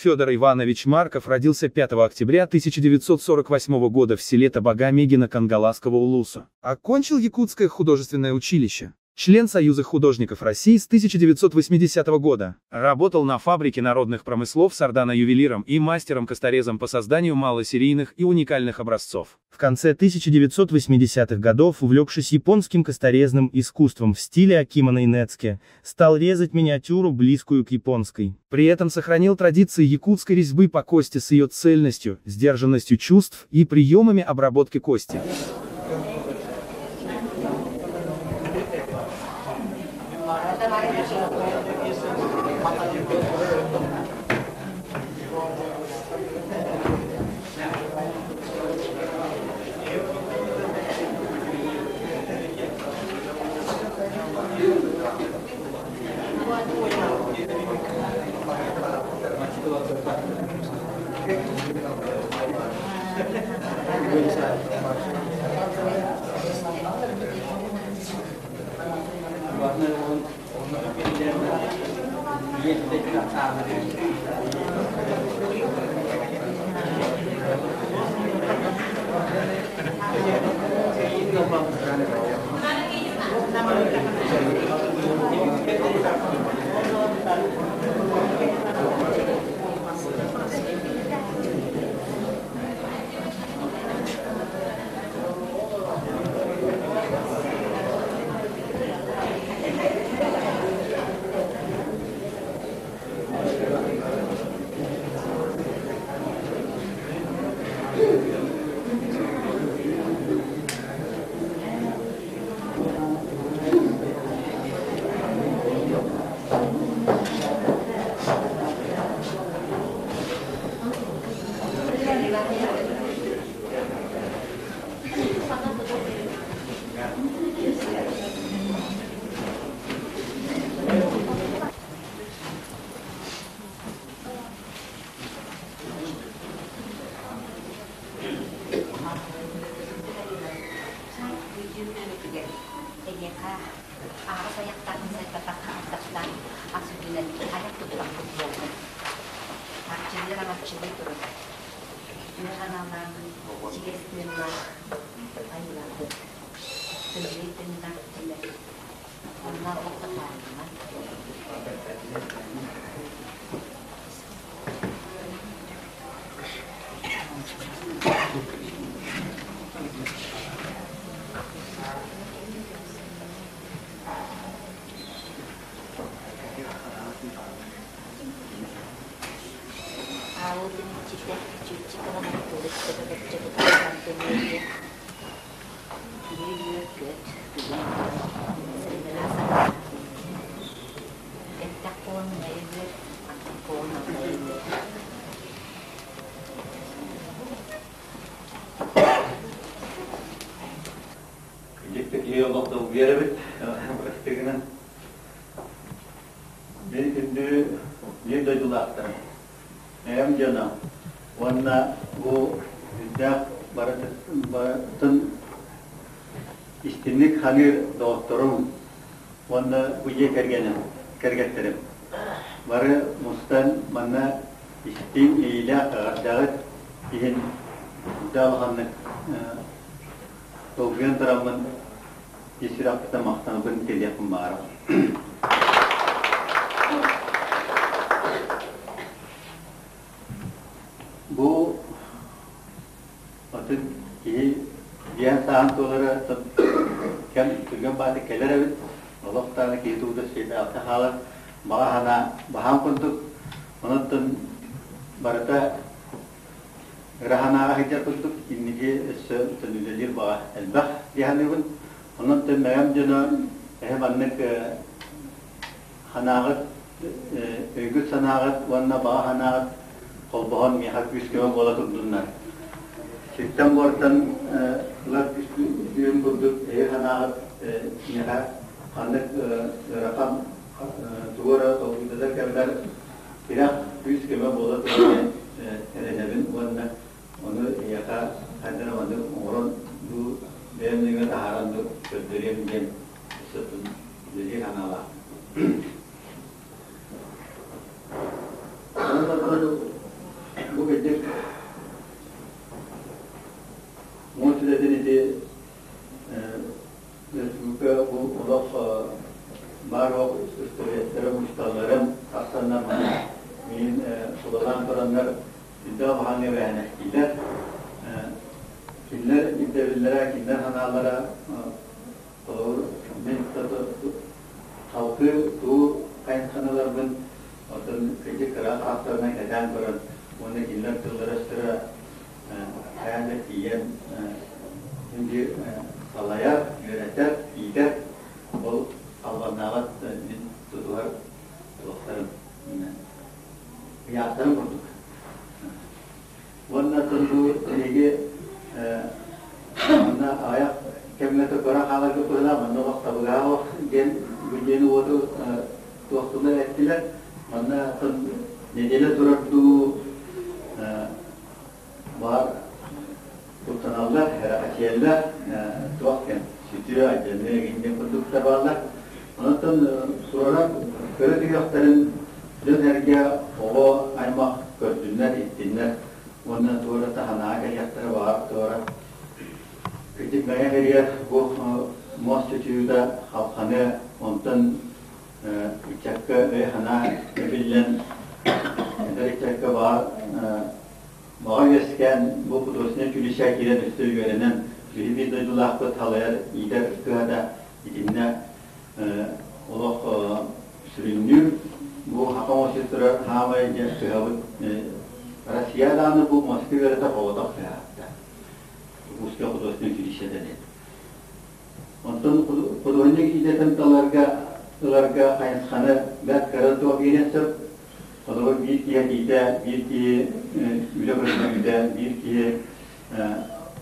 Федор Иванович Марков родился 5 октября 1948 года в селе Табага Мегино Кангаласского улуса. Окончил Якутское художественное училище. Член Союза художников России с 1980 года. Работал на фабрике народных промыслов Сардана ювелиром и мастером-косторезом по созданию малосерийных и уникальных образцов. В конце 1980-х годов, увлекшись японским косторезным искусством в стиле Акимона Инецке, стал резать миниатюру, близкую к японской. При этом сохранил традиции якутской резьбы по кости с ее цельностью, сдержанностью чувств и приемами обработки кости. Истинник ханыр доғторум, онна буе кергенем, кергеттерим. Бары мустан манна истин иля кагардагыт иһин далханны толгуян тараммын исиракта мактаныбын телепин баар. Бу атын киһи диэн саан туолара кэм түргэн бааты кэлэр эбит олохтааны киһи тууда сиэбэ хаалар баҕа баһаан курдук онуттан барыта ыраһанааҕа сылдьар курдук инники өссө төнүлэлиир баҕа элбэх диэханыыбын онуттан мэгэм дьоно эһэ маннык ханааҕыт өйгүт санааҕыт уонна баҕа ханаағыт холбоһон миэхэ күүс-көмө буола турдуннар. Сиртэн буортан ылар күүс курдук эһи ханаағыт миэхэ ханнык ыарахан тугу эрэ толкуйдатар кэммэр тирэх күүс-көмө буола турар эрэнэбин уонна ону эйиэхэ хайдах маннык оҥорон дуу бэйэм нөҥүө таһааран дуу көрдөрүөм диэн өссө үлэлиир санаалаах. буоланнар сүрдээх улахан эбээһинэстиилэр. Кинилэр ирдэбиллэрэ, кинилэр санаалара холобур, мин салгыы туу хайысханаларбын оттон кырдьык кыра хаахтарынан кэтээн көрөн уонна кинилэр тыллара-өстөрө хайаан да тиийэн биир салайар, үөрэтэр, иитэр ол албаннаабат мин тутуһар туохтарым ыйаахтарым курдук. Уонна бу биһиги манна аҕыйах кэмҥэ көрө хааларга быһыылаах, манна олох табыгаһа диэн бу дьиэни уоту туохтунар эттилэр. Манна нэдиэлэ турар дуу баар куттаналлар, эрэхэчийэллэр, туох кэм сүтүө, алдьаныы эҥин диэн курдуктар бааллар. Онон тураран көрө түһүөхтэрин дьон-сэргэ, оҕо аймах көрдүннэр, иһиттиннэр уонна туора таһынааҕа кэлиэхтэрэ баҕар туора кырдьык Мэҥэ сиригэр бу муос чочуйуута халханы онтон ыччакка өй-санаа эбиллэн эдэр ыччакка баҕар баҕа үөскээн бу художественнай училище киирэн өссө үөрэнэн биһи биир дойдулаахпыт салайар иитэр кыһата итиннэ олох сүрүннүүр бу саха оҥосуттара саамай дьэ кыһабыт Россия даҕаны бу Москва үөрэтэ соҕотох кыһаатта Русское художественное училище диэн. Онтон художник идэтин таларга ыларга хайысханы бэрт кыра туох биэриэн сөп. Холобур, биир киһи этиитэ, биир киһи үлэ көрдөрүүтэ, биир киһи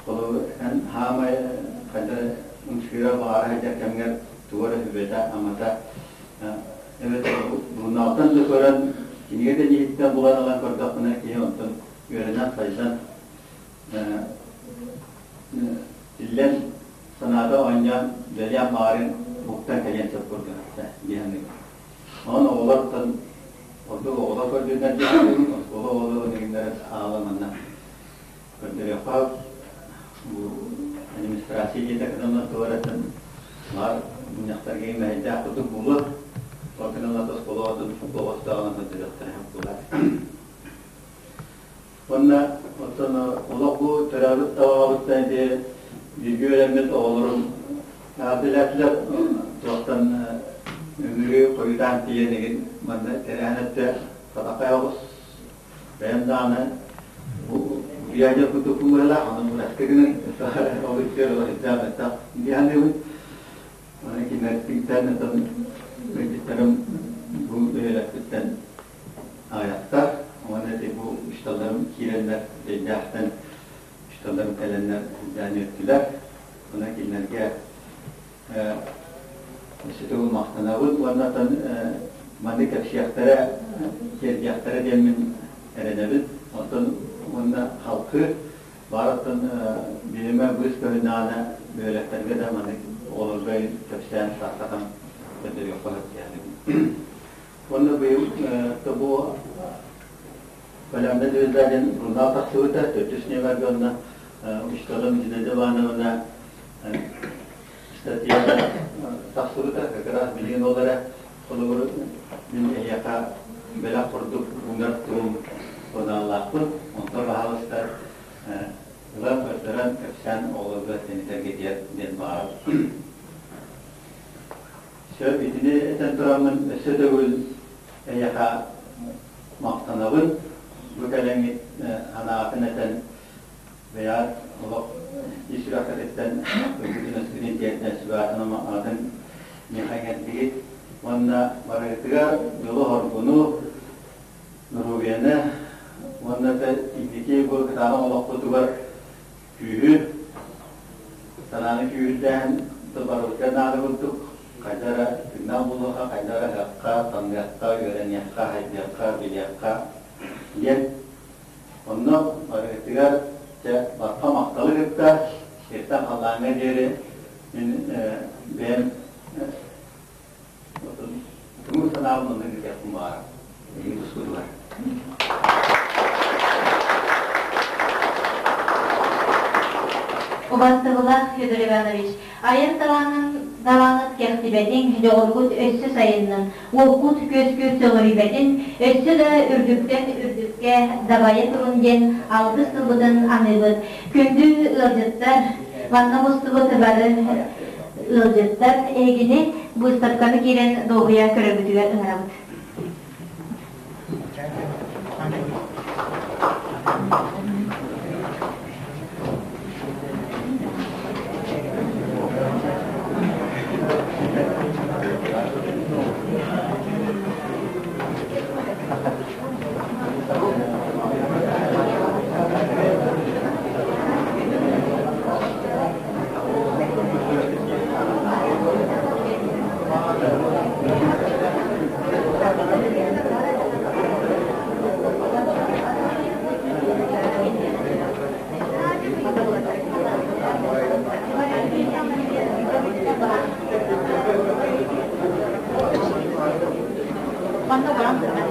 холобур, эн хаамай хайдах ымсыыра баҕара сылдьар кэмҥэр тугу эрэ сүбэтэ-амата эбэтэр журналтан да көрөн, кинигэ да иһиттэн булан ылан көрдөхпүнэ киһи онтон үөрэнэн сайдан Иллэн санаата оонньоон үлэлиэх баҕарын уһуктан кэлиэн сөп курдук дии саныыбын. Онон оҕолортон ордук оҕолор көрдүннэр дии саныыбын, оскуола оҕолорун игиннэрэ аала манна көрдөрүөххэ бу администрация дьиэтэ кытаннар туоратын баар мунньахтарга мэһэйдээх курдук буолуо. Ол гынан оскуола оҕотун оҕостооҕунан көрдөрүөхтэрэ буолар. Уонна оттон олох бу төрөөбүт табаҕабыттан ити бииргэ үөрэммит оҕолорум эҕэрдэлээтилэр туохтан ыҥырыы хойутаан тиийэн игин манна тэрээһин өттө сатаххай оҕус бэйэм даҕаны утуйаанньа курдук быһыылаах онон бырастыы гынан ол үчүгэй олох бэттэх дии саныыбын Аны кинилэртэн оттон ыалдьыттарым бу бөһүөлэкпиттэн аҕыйахтар уонна ити бу учууталларым киирэннэр Дэйдээхтэн учууталларым кэлэннэр сылдьан үөртүлэр. Онон кинилэргэ өссө төгүл махтанабын уонна оттон маннык кэпсиэхтэрэ, тиэрдиэхтэрэ диэммин эрэнэбин. Оттон уонна халкы баар оттон биһиэмэ быыс көһүннэҕинэ бөһүөлэктэргэ да маннык оҕолорго кэпсээн саахтатан көрдөрүөххэ сөп диэн. Уонна быйыл бу Полярная звезда диэн журнал тахсыбыта, төрдүс нүөмэргэ онно учууталым Зинаида Ивановна статьята тахсыбыта, как раз билигин ол эрэ холобур мин эһиэхэ бэлэх курдук уунар туһум сурунааллаахпын, онтон баһаалыста ылан көрдөрөн кэпсээн оҕолорго тэнитэргэ диэн баҕарабын. Сөп, итини этэн тураммын өссө төгүл эйиэхэ махтанабын. Бу кэлэҥҥит санаатын этэн бэйэҕит олох ис сүрэххититтэн өйгүтүн-өскүтүн тиэрдэн сүбэҕитин-амаҕытын миэхэ иҥэрдигит. Уонна барыгытыгар дьолу-соргуну, доруобуйаны уонна да инники бу кытаанах олохпутугар күүһү, санааны күүһүрдээһин барыбытыгар наада курдук, хайда эрэ тыыннаах буолуохха, хайда эрэ ыһыахха, таҥныахха, үөрэниэххэ, хайдыахха, билиэххэ диэн. Онно барыгытыгар дьэ барха махталы кытта сиртэн халлааҥҥа диэри мин бэйэм Тумус санаабын онно күүтүөхпүн баҕарабын. Эһиги тускутугар. Убастабылаах Федор Иванович, айар талаанын Талааҥҥыт кэхтибэтиҥ, дьоҕургут өссө сайыннын, уоккут күөскүү сөҕүрүйбэтин, өссө да үрдүктэн үрдүккэ дабайа турун диэн алгыс тылбытын аныыбыт. Күндү ыалдьыттар, манна мустубут бары ыалдьыттар эһигини быыстапканы киирэн дуоһуйа көрөргүтүгэр ыҥырабыт. Манна баран.